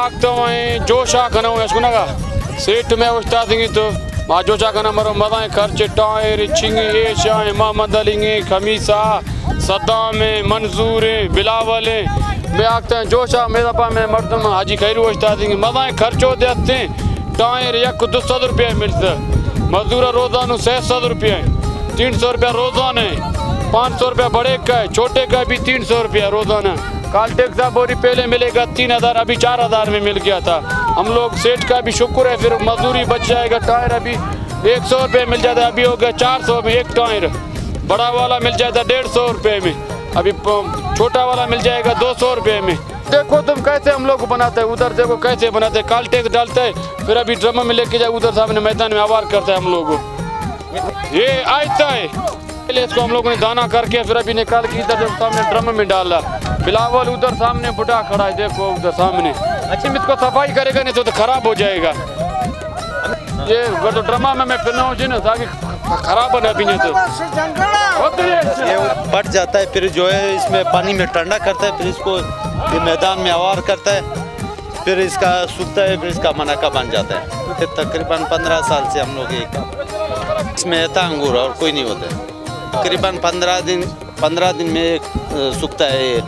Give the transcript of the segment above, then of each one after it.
आगतो जोशा खना सुनागा सेठ में उस्ताद तो मां जोशा खना मरो मदा खर्च टायर छिंग ए शाह मोहम्मद अली खमीसा सद्दाम मंजूर बिलावल बे आगते हैं जोशा मेरा पा में मर्दम हाजी खैरू उस्ताद मदा खर्चो देते टायर एक 200 रुपये मिलते मजदूर रोजाना 600 रुपये 300 रुपया रोजाना 500 रुपया बड़े का है छोटे का भी 300 रुपया रोजाना। कालटेक साहब बोरी पहले मिलेगा 3000 अभी 4000 में मिल गया था। हम लोग सेठ का भी शुक्र है, फिर मजदूरी बच जाएगा। टायर अभी 100 रुपये मिल जाता है, अभी हो गया 400 में एक टायर। बड़ा वाला मिल जाता है 150 रुपये में, अभी छोटा वाला मिल जाएगा 200 रुपये में। देखो तुम कैसे हम लोग बनाते हैं, उधर देखो कैसे बनाते हैं, कालटेक डालते हैं फिर अभी ड्रम में लेके जाए उधर सामने मैदान में आवार करते हैं हम लोग। ये आयता है पहले इसको हम लोगों ने दाना करके फिर अभी निकाल के इधर सामने ड्रम में डाला। बिलावल उधर सामने बुढ़ा खड़ा है, देखो उधर सामने। अच्छी इसको सफाई करेगा नहीं तो खराब हो जाएगा। ये तो ड्रमा में मैं फिर ना ताकि खराब ना भी नहीं तो ये पट जाता है। फिर जो है इसमें पानी में ठंडा करता है, फिर इसको ये मैदान में आवार करता है, फिर इसका सूखता है, फिर इसका मनाका बन जाता है। फिर तकरीबन 15 साल से हम लोग ये काम इसमें रहता अंगूर और कोई नहीं होता है। तकरीबन 15 दिन में एक सूखता है ये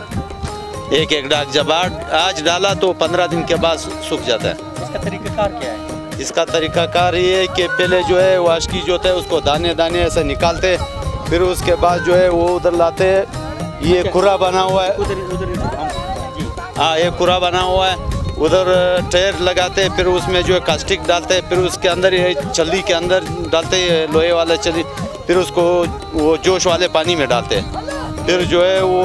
एक एक डाक। जब आज डाला तो 15 दिन के बाद सूख जाता है। इसका तरीकाकार क्या है? इसका तरीकाकार ये है कि पहले जो है वाशकी जो होता है उसको दाने दाने ऐसे निकालते, फिर उसके बाद जो है वो उधर लाते। ये कुरा बना हुआ है, हाँ ये कुरा बना हुआ है, उधर टायर लगाते, फिर उसमें जो है कास्टिक डालते, फिर उसके अंदर ये छल्ली के अंदर डालते, लोहे वाला छल्ली, फिर उसको वो जोश वाले पानी में डालते, फिर जो है वो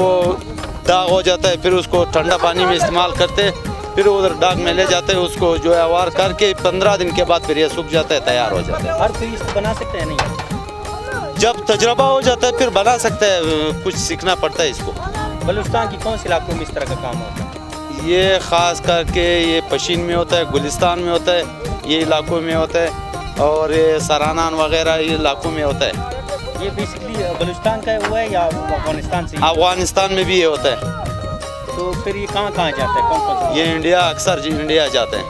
दाग हो जाता है, फिर उसको ठंडा पानी में इस्तेमाल करते, फिर उधर डाक में ले जाते, उसको जो है आवार करके 15 दिन के बाद फिर ये सूख जाता है, तैयार हो जाता है। हर कोई इसको बना सकते हैं? नहीं, जब तजर्बा हो जाता है फिर बना सकते हैं, कुछ सीखना पड़ता है इसको। बलूचिस्तान की कौन से इलाकों में इस तरह का काम होता है? ये ख़ास करके ये पशीन में होता है, गुलिस्तान में होता है, ये इलाकों में होता है, और ये सरानान वगैरह ये इलाकों में होता है। ये बेसिकली बलूचिस्तान का हुआ है या अफगानिस्तान से? अफगानिस्तान में भी ये होता है। तो फिर ये कहाँ कहाँ जाता है, कौन कौन सा? ये इंडिया, अक्सर जी इंडिया जाते हैं।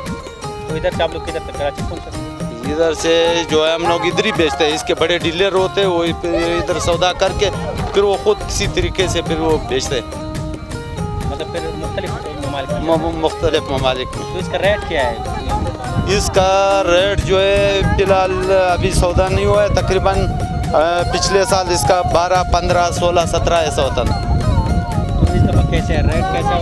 तो इधर से आप लोग किधर तक कराची पहुँच सकते हैं? इधर से जो है हम लोग इधर ही बेचते हैं। इसके बड़े डीलर होते हैं, वो इधर सौदा करके फिर वो खुद किसी तरीके से फिर वो बेचते हैं, मतलब फिर मुख्तलिफ ममालिक में। तो इसका रेट क्या है? इसका रेट जो है फिलहाल अभी सौदा नहीं हुआ है। तकरीबन पिछले साल इसका 12, 15, 16, 17 ऐसा होता था। तो इस दफ़ा कैसे है रेट, कैसा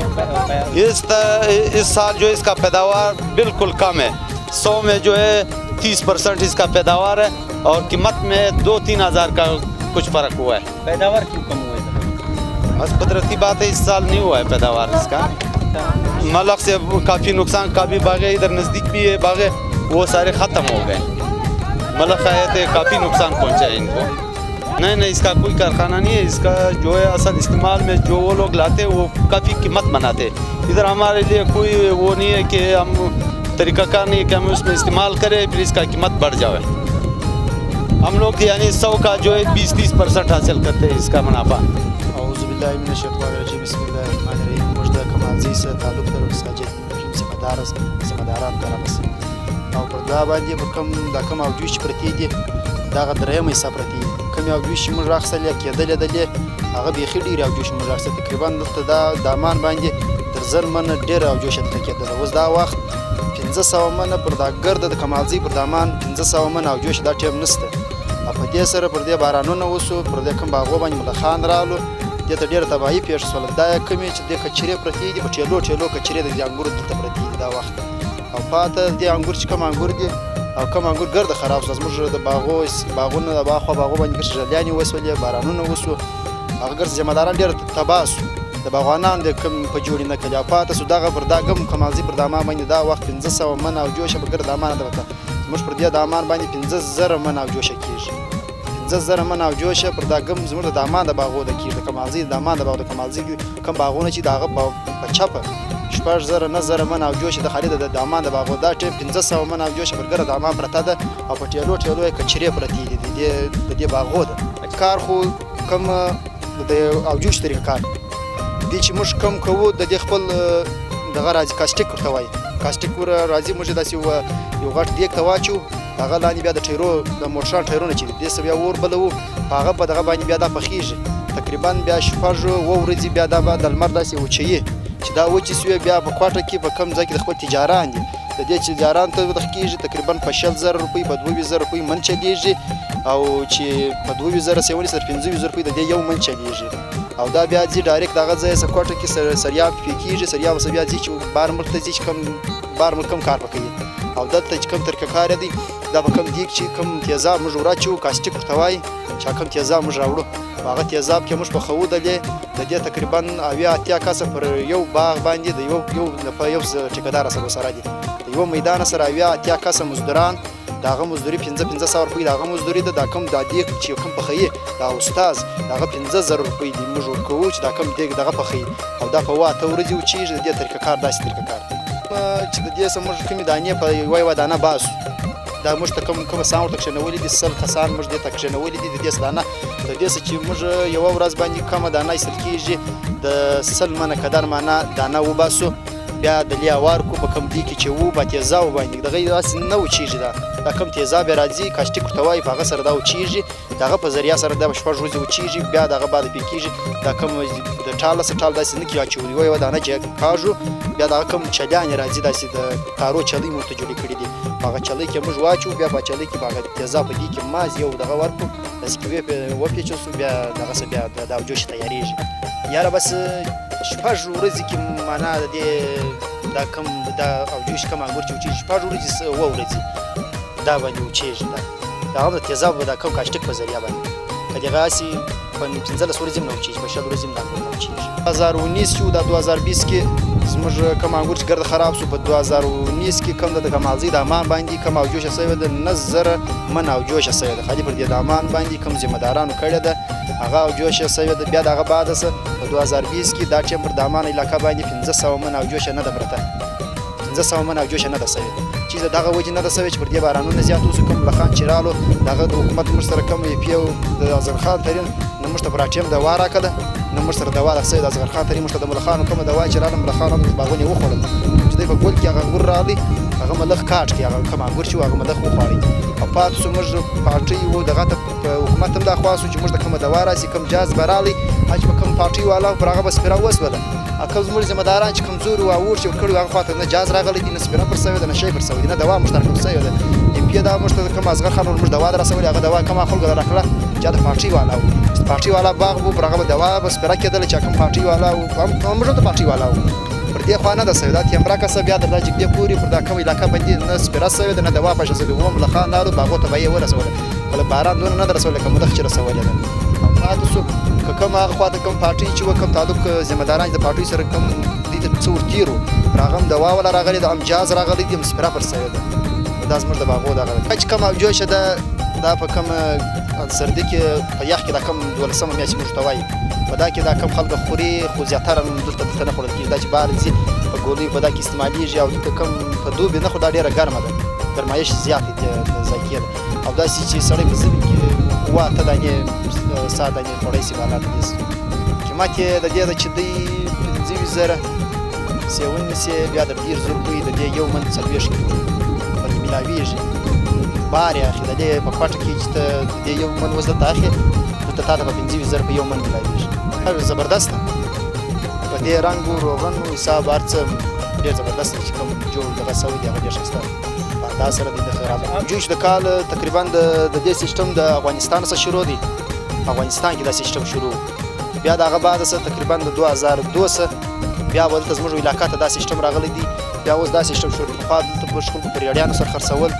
है? इस साल जो इसका पैदावार बिल्कुल कम है। 100 में जो है 30% इसका पैदावार है, और कीमत में 2-3 हज़ार का कुछ फ़र्क हुआ है। पैदावार क्यों कम हुआ है? बस कुदरती बात है, इस साल नहीं हुआ है पैदावार इसका। मलक से काफ़ी नुकसान, काफ़ी बागें इधर नज़दीक भी है बागें, वो सारे ख़त्म हो गए। मलक आए थे, काफ़ी नुकसान पहुंचा है इनको। नहीं नहीं, इसका कोई कारखाना नहीं है। इसका जो है असल इस्तेमाल में जो वो लोग लाते हैं वो काफ़ी कीमत बनाते। इधर हमारे लिए कोई वो नहीं है कि हम तरीक़ाकार नहीं है कि हम उसमें इस्तेमाल करें फिर इसका कीमत बढ़ जाए। हम लोग यानी 100 का जो है 20-30% हासिल करते हैं इसका मुनाफा। कमालजी से ताल्लुक او پر دا باندې پر کوم دا کوم اوجوش چې پرتې دي دغه درېیمه حصه پرتې دي. کومې اوجوش چې موږ راخیستلې کېدلې دلې هغه بیخي ډېرې اوجوش موږ راخیستلې. تقریبا دلته دا دامان باندې تر 1000 منه ډېره اوجوشه دلته کېدله. اوس دا وخت 500 منه پر دا ګرده د کمالزي پر دامان 500 منه اوجوشه دا ټیم نشته. او په دې سره پر دې بارانونه وسو، پر دې کوم باغو باندې ملخان رالو، دې ته ډېره تباهي پېښه شوله. دا کومې چې دې کچرې پرتې دي په ټېلو ټېلو کچرې د دې انګورو دلته پرتې دي دا وخت. او پاته دې انګور چې کوم انګور دي او کوم انګور ګرده خراب شو. زموږ د باغو باغونه د باغو باغو باندې ګرځي ژلیانې وسولې، بارانونه وسو، هغه ګرځي ذمه داران ډېر تباه سو. د باغوانان د کوم په جوړې نه کړي. او پاته سو دغه پر دا ګم کمالزي پر دامان باندې دا وخت 500 منه او جوشه په ګرد دامان ده. زموږ پر دې دامان باندې 5000 منه او جوشه کېږي. 5000 منه او جوشه پر دا ګم زموږ د دامان د باغو د کېږي. د کمالزي دامان د باغو د کمالزي کوم باغونه چې د هغه په چپه 6000 9000 منه او جوشه د خالي د دامان د باغو دا ټیم 500 منه او جوشه پر ګرد دامان پرته ده. او په ټیلو ټیلو یې کچرې پرتې دي د دې باغو ده. کار خو کوم د او جوش طریقه کار دی چې موږ کم کوو د دې خپل دغه راځي کاسټیک ورته وایي. کاسټیک ور راځي، موږ داسې یو غټ دیګ ته واچو، هغه لاندې بیا د ټیرو د موټران ټیرونه چې دې سره بیا اور بلوو، په هغه په دغه باندې بیا دا پخېږي. تقریبا بیا 6 ورځې بیا دا به د لمر داسې وچوي، چې دا وچې سوې بیا په کوټه کې په کم ځای کې د خپل تجاران دي، د دې تجاران ته ورته کېږي تقریبا په 20,000 روپۍ، په 22,000 روپۍ من چلېږي، او چې په 22,000 سیونې سره 25,000 روپۍ د دې یو من چلېږي. او دا بیا ځي ډایرکټ دغه ځای سره کوټه کې سریاب پې کېږي، سریاب سره بیا ځي چې بار ملک ته ځي، چې کوم بار ملک کوم کار په کوي. او دلته چې کوم طریقه کار دی، دا په کوم دیګ چې کوم تیزاب موږ وراچو، کاسټیک ورته وایي، چې کوم تیزاب موږ راوړو، په هغه تیزاب کې موږ پخوو دلې د دې تقریبا 70 80 کسه پر یو باغ باندې د یو یو نفر یو ټیکهدار سره سره دي، د یو میدان سره 70 80 کسه مزدوران، د هغه مزدوري 5,500 روپۍ د هغه مزدوري ده. دا کوم دا دیګ چې کوم پخوي دا استاد، د هغه 5,000 روپۍ دي موږ ورکوو چې دا کوم دیګ دغه پخوي، او دا په 8 ورځې وچېږي. د دې طریقه کار داسې طریقه کار دی چې د دې څخه موږ کومې دانې په یوه یوه دانه باسو، دا موږ ته کوم کوم کسان ورته کښېنولي دي، 100 کسان موږ دې ته کښېنولي دي. د دې څخه دانه د دې څخه چې موږ یوه ورځ باندې کومه دانه ایستل کېږي، د 100 منه قدر معنا دانه وباسو، بیا د لې اوار کو په کوم دې کې چې وو په تیزاب باندې دغه داسې نه وچېږي، دا کوم تیزاب یې راځي کاسټیک ورته وایي، په هغه سره دا وچېږي، د هغه په ذریعه سره دا 6 ورځې وچېږي، بیا د هغه بعد پې کېږي. دا کوم د ټاله سره ټال داسې نه کېږي اچولي، یوه یوه دانه چې کاږو، بیا د هغه کوم چلیانې راځي داسې د تارو چلۍ موږ ته جوړې کړي دي، په هغه چلۍ کې موږ واچو، بیا په چلۍ کې په هغه تیزاب په دې کې ماز یو دغه ورکړو، داسې کې وپېچل سو، بیا دغه څه بیا د اوجوشې تیارېږي. یاره بس 6 ورځې کې معنا د دې دا کوم دا اوجوش کوم انګور چې وچېږي 6 ورځې 7 ورځې دا باندې وچېږي، دا هم د تیزاب دا کوم کاشټک په ذریعه باندې، که دغه هسې په 15 ورځې هم نه وچېږي، په 20 ورځې هم دا انګور نه وچېږي. 2019 چې دا 2020 کې زموږ کوم انګور چې ګرد خراب سو، په 2019 کې کوم د کمالزۍ دامان باندې کوم اوجوشه سوې ده، 9,000 من اوجوشه سوې ده، خالي پر دې دامان باندې کوم ذمه دارانو کړې ده هغه اوجوشه سوې ده. بیا د هغه بعد څه په 2020 کې دا ټیم پر دامان علاقه باندې 500 من اوجوشه نه ده پرته، 500 من اوجوشه نه ده سوې، چې د دغه وجې نه ده سوې چې پر دې بارانونه زیات اوسو، کوم لخان چې رالو دغه د حکومت موږ سره کوم پی او د اصغر خان ترین نه موږ ته پر ټیم دوا راکړه، نه موږ سره دوا راکړه. د اصغر خان ترین موږ ته د ملخانو کومه دوا چې راله، ملخانو موږ باغونه یې وخوړل، چې دی په ګل کې هغه انګور راغلی هغه ملخ کاټ کړي، هغه کوم انګور چې هغه ملخ وخوړی، او پاتې سو موږ پارټۍ وو دغه ته حکومت هم دا خواست چې موږ ته کومه دوا راسي، کوم جاز به راغلی چې په کوم پارټۍ والا پر هغه به سپیره وسوله، کوم زموږ ذمه داران چې کمزوري وو اور چې ورکړي هغه خواته نه جاز راغلی دي، نه سپیره پر سوې ده، نه شی پر سوې دي، نه دوا موږ ته راکړل سوې ده. ام پي دا موږ ته کوم اصغر خان موږ دوا درسولې، هغه دوا کومه خلکو راکړه چې د پارټۍ والا وو، چې پارټۍ والا باغ وو پر هغه به دوا به سپیره کېدله چې کوم پارټۍ والا وو، موږ هم د پارټۍ والا وو، پر دې خوا نه ده سوې. دا تیمبره کسه بیا در دا جګدې پورې پر دا کوم علاقه باندې نه سپیره سوې ده، نه دوا پشه سوې ده. وم ملخان لارو باغو ته به یې ورسوله، بله باران دونه نه ده رسولې که ملخ چې رسولې ده. او پاتې سو که کوم هغه خوا ته کوم پارټۍ چې وه، کوم تعلق ذمه داران چې د پارټۍ سره کوم دوی ته څه ورتېر وو، پر هغه هم دوا وله راغلې ده، هم جاز راغلی دی، هم سپیره پر سوې ده. دا زموږ د باغو دغه ده. چې کوم اوجوشه ده دا په کوم سردي کې په یخ کې دا کوم 12مه میاشت موږ ته وایي، په دا کې دا کم خلک خوري، خو زیاتره دلته نه خوړل کېږي. دا چې بهر ځي په ګولیو په دا کې استعمالېږي، او دلته کم په دوبي نه، خو دا ډېره ګرمه ده، ګرمایش زیات دی د ذایقې ده، او داسې چې سړی په ژمي کې 7 8 دانې 7 دانې خوړی سي بالا د دې قیمت یې د دې ده چې دی 25,000 سیون نیسي، بیا د 30,000 روپۍ د دې یو من 40 کیلو باندې میلاویږي، بار یې اخلي. د دې په کوټه کې چې ته د دې یو من اوس دلته اخلي، دلته تا ته په 25,000 په یو من میلاویږي. زبردست ده په دې رنګ و روغن و حساب هر څه ډېر زبردست دی چې کوم جوړ دغه سوی دی هغه ډېر ښایسته دی. په انداز سره دی نه خراب. جوش د کال تقریبا د دې سیستم د افغانستان څخه شروع دی، افغانستان کې دا سیستم شروع، بیا د هغه بعد څخه تقریبا د 2002 څخه بیا دلته زموږ علاقه ته دا سیستم راغلی دی، بیا اوس دا سیستم شروع. پخوا دلته په خلکو پر یړیانو سره خرڅول،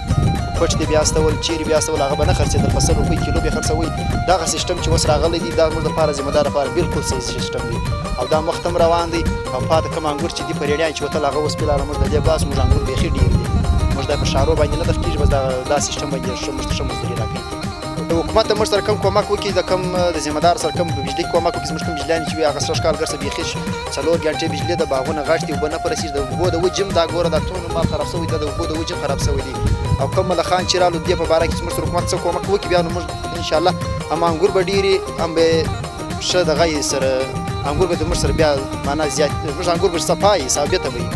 پټ دې بیا استول، چیرې بیا استول، هغه به نه خرڅېدل، په 100 روپۍ کیلو به خرڅوي. دغه سیستم چې اوس راغلی دی دا زموږ دپاره ذمه دار لپاره بالکل صحیح سیستم دی، او دا مخ ته هم روان دی. او پاتې کوم انګور چې دي پر یړیان چې وتل هغه اوس پلاله موږ د دې باس موږ انګور بیخي ډېر دي، موږ دا په ښارو باندې نه دغه کېږي، بس دا سیستم باندې ښه موږ ته ښه مزدوري راکوي. د حکومت موږ سره کوم کومک وکړي، د کوم د ذمه دار سره کوم په بجلي کومک وکړي، زموږ کوم بجلیانې چې وي هغه سږ کال ګرځه بیخي 4 ګنټې بجلي د باغونه غټ دي، اوبه نه په رسېږي، د اوبو د وجې هم دا ګوره دا ټول مال خراب سوی دی، د اوبو د وجې خراب سوی دی. او کوم ملخان چې رالو دې په باره کې چې موږ سره حکومت څه کومک وکړي، بیا نو موږ انشاءالله هم انګور به ډېري، هم به ښه دغه یې سره انګور به د موږ سره بیا معنا زیات، موږ انګور به صفا وي، ثابته به وي.